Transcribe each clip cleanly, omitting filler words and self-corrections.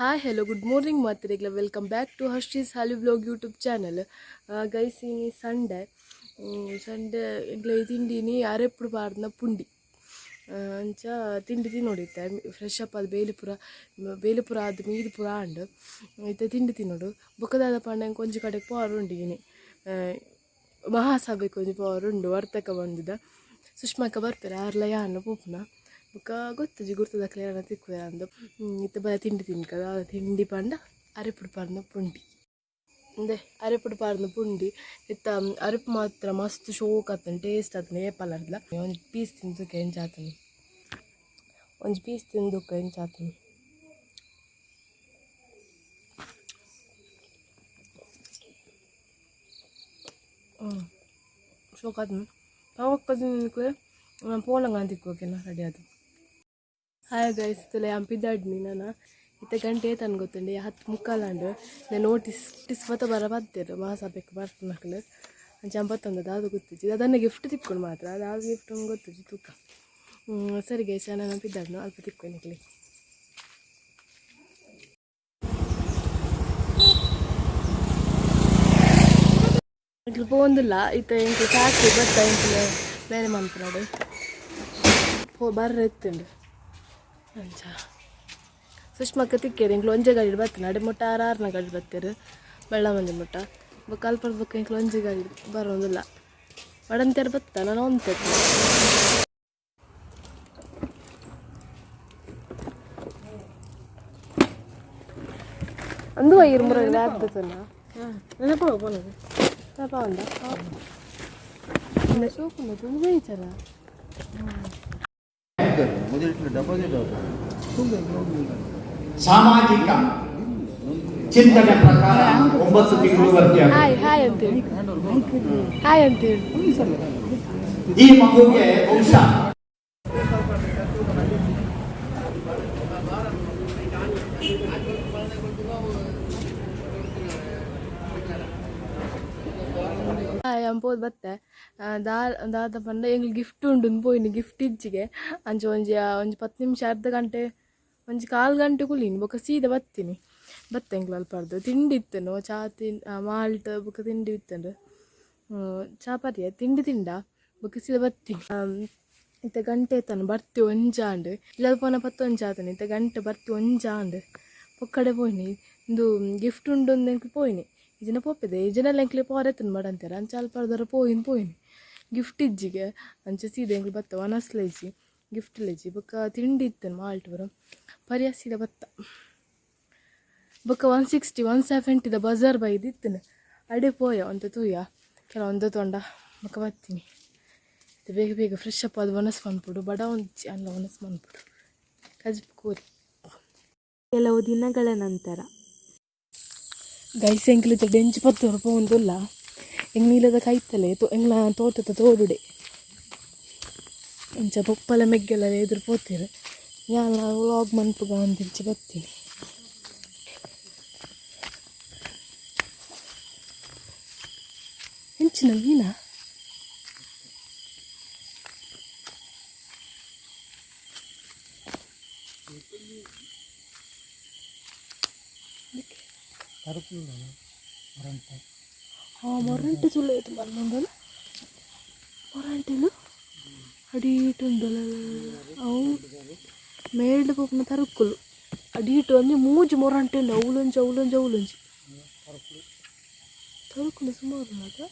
Hi, hello, good morning ಮಾತ್ರೆಗ್ಲ. Welcome back to Harshi's Hali vlog YouTube channel. Guys, ಇನಿ Sunday. Sunday ಎಂಕ್ಲೆ ತಿಂಡಿನಿ ಅರೆಪುಡು ಪಾಡ್ನ ಪುಂಡಿ. ಅಂಚ ತಿಂಡಿ ತಿನ್ನೋಡಿತ್ತೆ. ಫ್ರೆಶ್ ಅಪ್ ಆದ್ ಬೇಲಿಪುರ ಬೇಲಿಪುರ ಆದ್ ಮೀದ್ ಪೂರ ಆಂಡ್. ಇತ್ತೆ ತಿಂಡಿ ತಿನ್ನೋಡು. ಬೊಕ್ಕ ದಾದ ಪಂಡ, ಎಂಕ್ ಒಂಜಿ ಕಡೆಕ್ ಪೋವರೆ ಉಂಡು ಇನಿ. ಮಹಾಸಭೆಗೆ ಒಂಜಿ ಪೋವರೆ ಉಂಡು. ವರ್ತಕ ಬಂದಿದ ಸುಷ್ಮಾಕ್ಕ ಬರ್ಪೆರ್, ಆರ್ಲ ಯಾನ್ ಪೋಪುನ. ಬೊಕ್ಕ ಗೊತ್ತುಜಿ, ಗುರ್ತದಕ್ಲೆ ಯಾರನ ತಿಕ್ಕುವೆರ್ ಅಂದ್. ಇತ್ತೆ ಬಲ, ತಿಂಡಿ ತಿನ್ಕ. ದಾದ ತಿಂಡಿ ಪಂಡ ಅರೆಪುಡು ಪಾಡ್ನ ಪುಂಡಿ. ಇಂದೆ ಅರೆಪುಡು ಪಾಡ್ನ ಪುಂಡಿ. ಇತ್ತ ಅರೆಪು ಮಾತ್ರ ಮಸ್ತ್ ಶೋಕ್ ಆತುಂಡು, ಟೇಸ್ಟ್ ಆತುಂಡು. ಏಪಲರ್ದ್ಲ ಒಂಜಿ ಪೀಸ್ ತಿಂದುಕ ಎಂಚ ಆತುಂಡು, ಒಂಜಿ ಪೀಸ್ ತಿಂದುಕ ಎಂಚ ಆತುಂಡು. ಶೋಕ್ ಆತುಂಡು. ಪಾವಕ್ಕ ತಿನ್ನುವೆ ಪೋಲಂಗ ತಿಕ್ಕೋಕೆನ ರೆಡಿ ಆದು. ಹಾಯ್ ಗೈಸ್, ತುಲೆ ಯಾನ್ ಪಿದಾಡ್ನಿ ನನ. ಇತ್ತೆ ಗಂಟೆ ಏತನ್ ಗೊತ್ತುಂಡು? 10:45 ಆಂಡ್. ನೋಟಿಸ್ ನೋಟಿಸ್ ಪತ ಬರ ಬತ್ತೆರ್, ಮಹಾಸಭೆಕ್ ಬರ್ಪುನಕ್ಲು. ಅಂಚ ಬತ್ತೊಂದು ದಾದ ಗೊತ್ತಿಜ್ಜಿ. ಅದನ್ನ ಗಿಫ್ಟ್ ತಿಕ್ಕೊಂಡು ಮಾತ್ರ. ಅದು ಗಿಫ್ಟ್ ಗೊತ್ತಿಜ್ಜಿ, ತೂಕ. ಸರಿ ಗೈಸ್, ನಾನು ಪಿದಾಡ್ನು, ಅಲ್ಪ ತಿಕ್ಕು ನಿಕ್ಲೆ. ಎಂಕ್ಲು ಪೋಂದಿಲ್ಲ. ಇತ್ತೆ ಎಂಕ್ಲು ಫ್ಯಾಕ್ಟ್ರಿ ಬತ್ತ, ಎಂಕ್ಲು ಬೇಲೆ ಮನ್ಪುನಡು ಪೋ ಬರ್ರೆ ಇತ್ತುಂಡು. ಅಂಚ ಸುಷ್ಮಕ್ಕ ತಿಕ್ಕೇರು. ಎಂಕ್ಲು ಒಂಜೆ ಗಾಡಿ ಬತ್ತಿನ ಅಡೆ ಮುಟ್ಟ, ಆರು ಆರ್ನ ಗಾಡಿ ಬತ್ತೆರ್ ಬೆಳ್ಳಮಂದಿ ಮುಟ್ಟ. ಬೊಕ್ಕ ಅಲ್ಪ ಬೊಕ್ಕ ಎಂಕ್ಲು ಒಂಜೆ ಗಾಡಿ ಬರೋದಿಲ್ಲ. ವಡಂತೆರ್ ಬತ್ತ, ನಾನು ಒಂತೆ. ಅಂದು ಐರು ಮುರ ಆಗ್ತದಲ್ಲ. ಉಂಡ ಸೋಕುಂಡು ತುಂಬ ಬೇಜಾರ. ಸಾಮಾಜಿಕ ಚಿಂತನೆ ಪ್ರಕಾರ 9 ತಿಂಗಳು ಹಾಯ್ ಹಾಯ್ ಅಂತೇಳಿ, ಹಾಯ್ ಅಂತೇಳಿ. ಈ ಮಗುಗೆ ಬಹುಶಃ ಹಾಯ್, ಪೋದು ಬತ್ತೆ. ದಾದ ಪಂಡ, ಎಂಕ್ಲು ಗಿಫ್ಟ್ ಉಂಡು ಪೋಯಿನಿ. ಗಿಫ್ಟ್ ಇಜ್ಜಿಗೆ. ಅಂಚ ಒಂಜಿ ಒಂಜಿ 10 ನಿಮಿಷ, ಅರ್ಧ ಗಂಟೆ, ಒಂಜಿ ಕಾಲು ಗಂಟೆ ಕುಲಿನಿ. ಬೊಕ್ಕ ಸೀದಾ ಬತ್ತೀನಿ. ಬತ್ತೆ ಎಂಕ್ಲು ಅಲ್ಪರ್ದು. ತಿಂಡಿ ಇತ್ತನು, ಚಾ ತಿನ್ ಮಾಲ್ಟ್ ಬೊಕ್ಕ ತಿಂಡಿ ಇತ್ತಂಡು. ಚಾ ಪರಿಯ, ತಿಂಡಿ ತಿಂಡ, ಬೊಕ್ಕ ಸೀದಾ ಬತ್ತೀನಿ. ಇತ್ತೆ ಗಂಟೆ ಎತ್ತನು? ಬರ್ತಿ ಒಂಜಾಂಡ್. ಇಲ್ಲ ಪೋನ ಪತ್ತೊಂಜಿ ಆತನೆ. ಇತ್ತೆ ಗಂಟೆ ಬರ್ತಿ ಒಂಜಾಂಡ್. ಪೊಕ್ಕಡೆ ಪೋಯಿನಿ. ಇಂದು ಗಿಫ್ಟ್ ಉಂಡು ಎಂಕ್ಲು ಪೋಯಿನಿ. ಈ ಜನ ಪೋಪೆದೆ, ಈ ಜನ ಎಂಕ್ಲೆ ಪೋರೆತ್ತನ್ ಮಾಡಂತಾರೆ. ಅಂಚ ಅಲ್ಪರ್ದರ ಪೋಯಿನ್ ಪೋಯಿನಿ. ಗಿಫ್ಟ್ ಇಜ್ಜಿಗೆ. ಅಂಚ ಸೀದಾ ಎಂಕ್ಲು ಬತ್ತ. ವನಸ್ಲ ಇಜ್ಜಿ, ಗಿಫ್ಟ್ ಇಜ್ಜಿ. ಬೊಕ್ಕ ತಿಂಡಿ ಇತ್ತನು, ಮಾಲ್ಟ್ ಬರ ಪರಿಯ, ಸೀದಾ ಬತ್ತ. ಬೊಕ್ಕ 160, 170ದ ಬಜಾರ್ ಬೈದು ಇತ್ತನು. ಅಡೆ ಪೋಯ, ಒಂತ ತೂಯ, ಕೆಲವೊಂದು ತೊಂಡ ಬೊಕ್ಕ ಬತ್ತೀನಿ. ಬೇಗ ಬೇಗ ಫ್ರೆಶ್ ಅಪ್ ಅದು ವನಸ್ ಮನ್ಪುಡು. ಬಡ ಒಂಜಿ ಅಲ್ಲ, ವನಸ್ ಮನ್ಪುಡು, ಕಜಿಪು ಕೋರಿ. ಕೆಲವು ದಿನಗಳ ನಂತರ. ಗೈಸ್, ಎಂಕ್ಲಿತ ಡೆಂಚ್ ಪತ್ತೊರು ಪೋಂದುಲ್ಲ. ಎಂಗ್ನೀಲದ ಕೈತಲೆ ತೋ ಎಂಗ್ಲ ತೋಟದ ತೋಡುಡೆ. ಇಂಚ ಪೊಪ್ಪಲ ಮೆಗ್ಗೆಲ್ಲ ಎದುರು ಪೋತಿರು. ಯಾನ್ ವ್ಲಾಗ್ ಮನ್ಪುಗ ಅಂದಿಂಚ ಬತ್ತೀನಿ. ಎಂಚಿನ ಮೀನಾ? ಹಾಂ, ಮೊರಂಟೆ ತುಲ್ಲ ಇದು ಮಲ್ಲುಂಡಲ್ಲ. ಮೊರಂಟೆಲು ಅಡೀಟು ಉಂಡಲ್ಲ. ಅವು ಮೇಲ್ಡ್ ಪೋಪುನ ತರುಕ್ಕುಲು. ಅಡೀಟು ಒಂಜಿ ಮೂಜಿ ಮೊರಂಟೆ ಉಂಡು. ಅವಲೊಂಜಿ, ಅವಲೊಂಜಿ, ಅವಲೊಂಜಿ ತರುಕ್ಕುಲು ಸುಮಾರು. ಅದ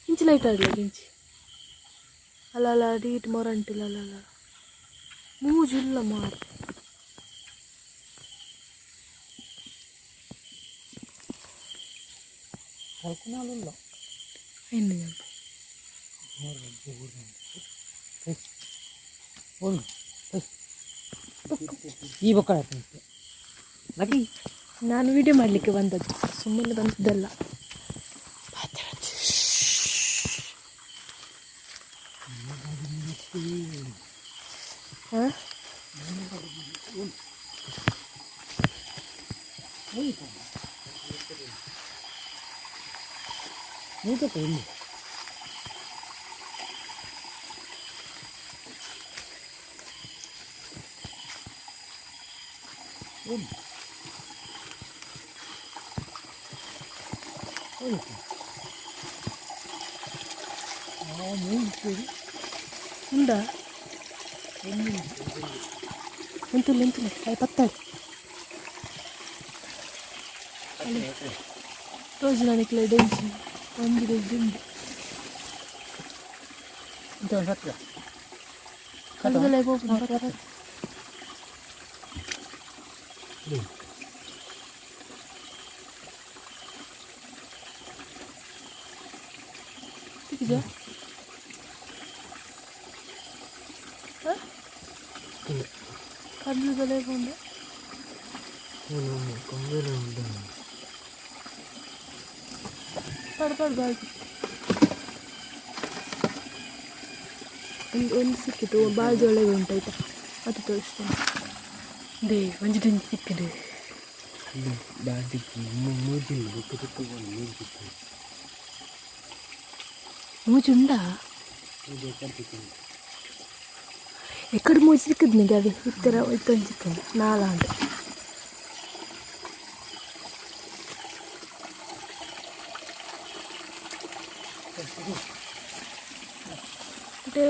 ಇಂಚಿ ಲೈಟ್ ಆಡ್ಲ ಇಂಚಿ. ಅಲ್ಲ ಅಲ್ಲ, ಅಡೀಟ್ ಮೊರಂಟಿಲ್ಲ. ಅಲ್ಲ ಅಲ್ಲ, ಮೂಜಿ ಇಲ್ಲ ಮಾರು. ಎನ್ನು ಈ ಬೊಕ್ಕ. ನಾನು ವಿಡಿಯೋ ಮಾಡಲಿಕ್ಕೆ ಬಂದದ್ದು, ಸುಮ್ಮನೆ ಬಂದದ್ದಲ್ಲ. ಹಾಂ. ಇಲ್ಲಿ. ಉಂಡಾ? ಉಂತುಲ್ಲ ಉಂತುಲ್ಲ ಅಯ್ಯ ಪತ್ತಾಡಿ ತೋಜು ನನಗೆ ಡೆಂಚಿ ಒಂದು ಡೆಂಜಿ ಇಂಥ ಒಂದು ಸತ್ಯ. ಕಲ್ದಲ್ಲ ಹೋಗ್ಬೋದು. ತಿಕ್ಕಿದ್ಯಾ? ಕಡ್ಲದಲ್ಲೇ ಬಂದೆ. ಪಡ್ ಪಡ್ ಬಾಳ್ದು ಒಂದು ಒಂದು ಸಿಕ್ಕಿತು. ಬಾಳ್ದು ಒಳಗೆ ಉಂಟಾಯ್ತಾ? ಅದು ತೋರಿಸ್ತೇನೆ. They ಒಂಜಿ ಡೆಂಜಿ ಸಿಕ್ಕಿದೆ. ಮೂಜಿ ಉಂಡಾ? ಎಕ್ಕಡ ಮೂಜಿ ಸಿಕ್ಕದ್ ನಿಗೆ? ಅವೆ ಇತ್ತರ ಇತ್ತೊಂದು ಸಿಕ್ಕದು ನಾಲಾಂಡು.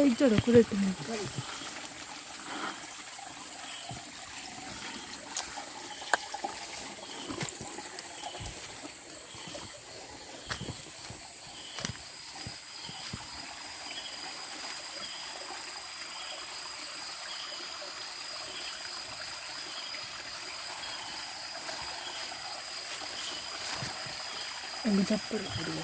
ಇಜ್ಜೋಡು ಕುಡಿಟ್ಟು. ಒಂದು ಚಪ್ಪಲಿ ಕುಡಿಯ.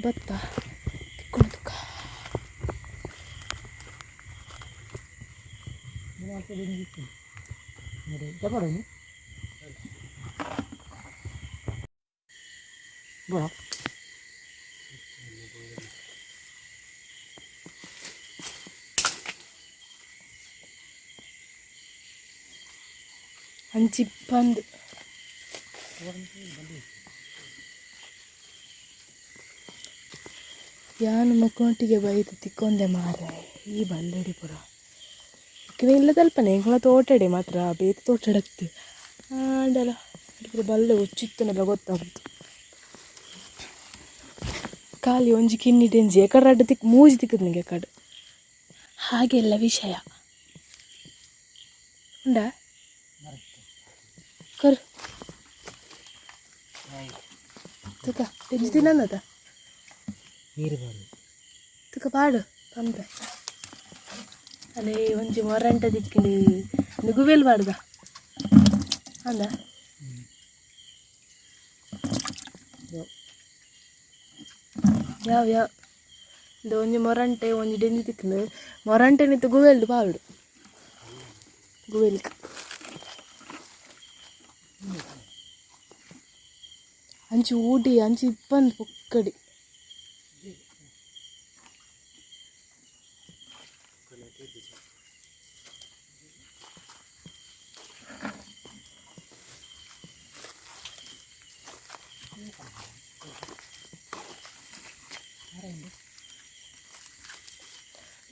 ಭತ್ತ ತಿಕ್ಕೊಂಡು ತುಕ್ಕ. ಬೇಡ. ಅಂಚಿ ಬಂದು ಯಾನು ಮುಕ್ಕೊಟ್ಟಿಗೆ ಬೈದು ತಿಕ್ಕೊಂದೆ ಮಾರೆ. ಈ ಬಲ್ಲಡಿ ಪುರ ಇಕ್ಕನೆ ಇಲ್ಲ ತಲ್ಪನೆ. ಎಂಕಲ ತೋಟಡೆ ಮಾತ್ರ ಬೇತೆ ತೋಟಡತ್ತು ಆಂಡಲ ಪೂರ ಬಲ್ಲೆ ಒಚ್ಚಿತ್ತನೆಲ್ಲ ಗೊತ್ತಾಗುತ್ತು. ಖಾಲಿ ಒಂಜಿ ಕಿನ್ನಿ ಡೆಂಜಿ ಎಕಡೆ ರಡ್ಡ್ ತಿಕ್ ಮೂಜಿ ತಿಕ್ಕದ್ ನಿಂಗೆ ಎಕಡೆ. ಹಾಗೆಲ್ಲ ವಿಷಯ ಉಂಡಾ? ಕರ್ ತುಕ ಡೆಂಜಿ ತಿನ್ನದ. ನೀರು ಬಾರ್ದು. ತುಕ ಪಾಡು ಪಂಪೆ. ಅಲೇ ಒಂಜಿ ಮೊರಂಟ ದಿಕ್ಕಿಂಡು ನುಗುವೇಲ್ ಪಾಡ್ದ ಅಂದ. ಯಾವ ಯಾವ ಇದು ಒಂಜಿ ಮೊರಂಟೆ ಒಂಜಿ ಡೆಂಜಿ ತಿಕ್ಕಿಂಡು. ಮೊರಂಟೆ ನಿತ್ತು ಗುವೆಲ್ಡು ಪಾಡು ಗುವೆಲ್ಕ್. ಅಂಚಿ ಊಟಿ ಅಂಚಿ ಇಪ್ಪಂದು ಪೊಕ್ಕಡಿ.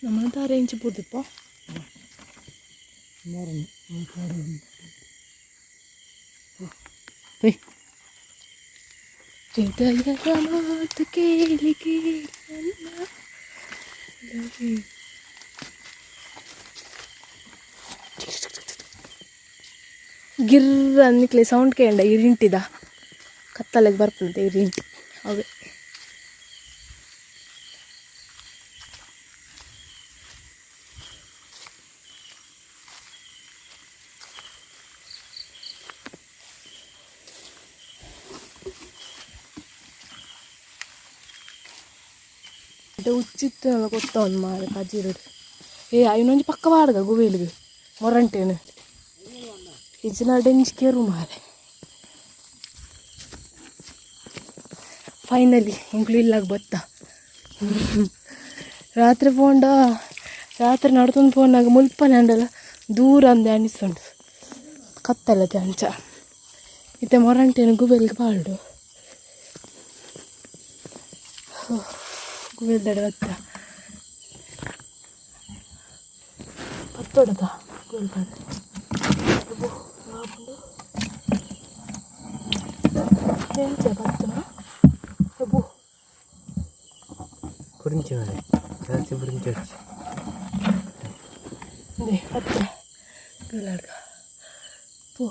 ನಮ್ಮಂತ ಅರೇಂಜ್ ಪೂರ್ದಿಪ್ಪ. ಹೃದಯದ ಮಾತು ಕೇಳಿ ಕೇಳಿ ನನ್ನ ಒಲವೇ. ಗಿರ್ರ ಅಂದಿಕ್ಲೆ ಸೌಂಡ್ ಕೇಂಡ ಇರಿಂಟಿದ ಕತ್ತಲೆಗೆ ಬರ್ಪುಂಡು ಇರಿಂಟಿ ಅವೇ. ಉಚ್ಚಿತ್ತು ಗೊತ್ತ ಒಂದು ಮಾರೆ ಪಜಿರುಡು. ಏ ಐನೊಂಜಿ ಪಕ್ಕ ಪಾಡ್ಗ ಗುವೇಲಿಗೆ ಮೊರಂಟೇನು ಇಜ್ಜಿನ ಡೆಂಜ್ ಕೇರು ಮಾರೆ. ಫೈನಲಿ ಎಂಕ್ಲು ಇಲ್ಲಾಗ ಬತ್ತ. ರಾತ್ರಿ ಪೋಂಡ ರಾತ್ರಿ ನಡ್ತೊಂದು ಪೋನಾಗ ಮುಲ್ಪನೆ ಅಂಡಲ ದೂರ ಅಂದೆ ಅನಿಸುಂಡು ಕತ್ತಲತೆ ಅಂಚ. ಇತ್ತೆ ಮೊರಂಟೇನು ಗುಬೆಲ್ಗೆ ಪಾಡು ಗುಬೆಲ್ ದಡ ಬತ್ತ. ಪತ್ತೊಡದ ಗುವೆಲ್ ಪಾಡ್ ಆಪುಂಡು. ಎಂಚ ಪತ್ತುನ ಅಬ್ಬು? ಕುರಿಂಚಿ ಮಾರೆ, ಜಾಸ್ತಿ ಕುರಿಂಚಿ ಹಚ್ಚಿ. ಇಂದೆ ಪತ್ತ ಗುವೆಲ್ ಪೋ.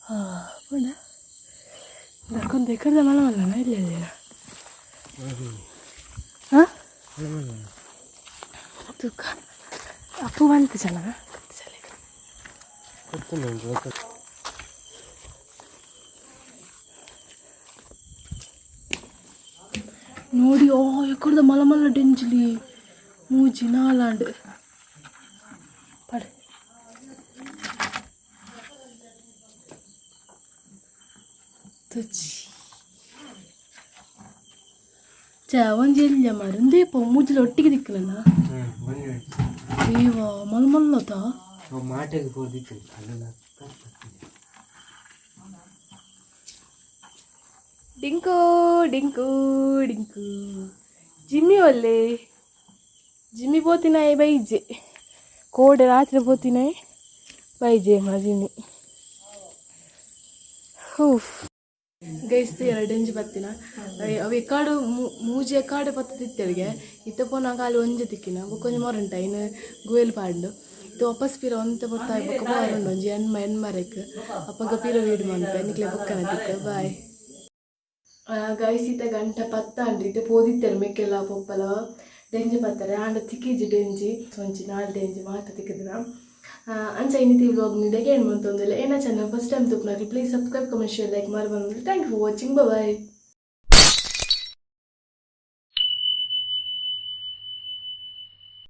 ಹಾ, ಪೋಂಡ ದಕ್ಕೊಂದು ಎಕ್ಕಡ್ದ ಮಲ್ಲ ಮಲ್ಲನ ಇಲ್ಲ ಇಲ್ಲ. ಹಾಂ, ತೂಕ ಅಪ್ಪು ಬಂತು ಜನ. ಕೊಡ್ತೇನೆ. ನೋಡಿ, ಓ ಎಕ್ಕಡ್ದ ಮಲ್ಲ ಮಲ್ಲ ಡೆಂಜ್ಲಿ, ಮೂಜಿ ನಾಲಾಂಡ್ ಪಡೆ. ತುಚಿ ಚ ಒಂಜಿ ಎಲ್ಯ ಮಾರು ಉಂದೇ ಪೋ ಮೂಜಿಲ ಒಟ್ಟಿಗೆ ದಿಕ್ಕಲನ. ಹ್ಞೂ, ಬನ್ನಿ. ದೇವ, ಮಲ್ಲ ಮಲ್ಲದ. ಮಾಟೆಗೆ ಪೋದಿತ್ತು ಅಲ್ಲ. ಡಿಂಕು ಡಿಂಕು ಡಿಂಕು, ಜಿಮ್ಮಿ ಒಲ್ಲೆ ಜಿಮ್ಮಿ ಪೋತಿನಾಯಿ ಬೈಜೆ. ಕೋಡೆ ರಾತ್ರಿ ಪೋತಿನಾಯಿ ಬೈಜೆ ಮಾ ಜಿಮ್ಮಿ. ಹೂಫ್ ಗೈಸ್, ಎರಡು ಇಂಜಿ ಬತ್ತಿನ ಅವು ಎಕ್ಕಾಡು ಮೂಜಿ ಎಕ್ಕಾಡು ಪತ್ತು ತಿತ್ತರಿಗೆ ಇತ್ತ ಪೋನಾಗ ಅಲ್ಲಿ ಒಂಜಿ ತಿಕ್ಕಿನ. ಬೊಕ್ಕ ಒಂಜಿ ಮೊರಂಟ ಇನ್ನು ಗುವೆಲ್ ಪಾಂಡು ಇತ್ತು. ವಾಪಸ್ ಪಿರ ಒಂತೆ ಪೊರ್ತಾಯಿ ಬೊಕ್ಕ ಪೋರುಂಡು ಒಂಜಿ ಎಣ್ಮ ಎಣ್ಮರೆಕ್. ಅಪ್ಪಗ ಪಿರ ವೀಡ್ ಮನ್ಪೆ ನಿಕ್ಲೆ ಬೊಕ್ಕನ ತಿಕ್ಕ. Bye guys. ಇತ್ತ ಗಂಟೆ ಪತ್ತಾಂಡ್. ಇತ್ತೆ ಪೋದಿತ್ತೆರ್ ಮೆಕ್ಕೆಲ್ಲ ಪೊಪ್ಪಲ ಡೆಂಜಿ ಪತ್ತಾರೆ. ಆಂಡ ತಿಕ್ಕಿಜಿ ಡೆಂಜಿ. ಒಂಜಿ ನಾಲ್ ಡೆಂಜಿ ಮಾತ ತಿಕ್ಕಿದಿನ. ಅಂಚ ಇನ್ನಿತಿ ವ್ಲಾಗ್ ನಿಡೆಗೆ ಏನು ಮಂತೊಂದಿಲ್ಲ. ಏನ ಚಾನಲ್ ಫಸ್ಟ್ ಟೈಮ್ ತುಪ್ಪನಾಗಲಿ, please subscribe, comment, share, like ಮಾಡಿ ಬಂದ್ರೆ. Thank you for watching, bye.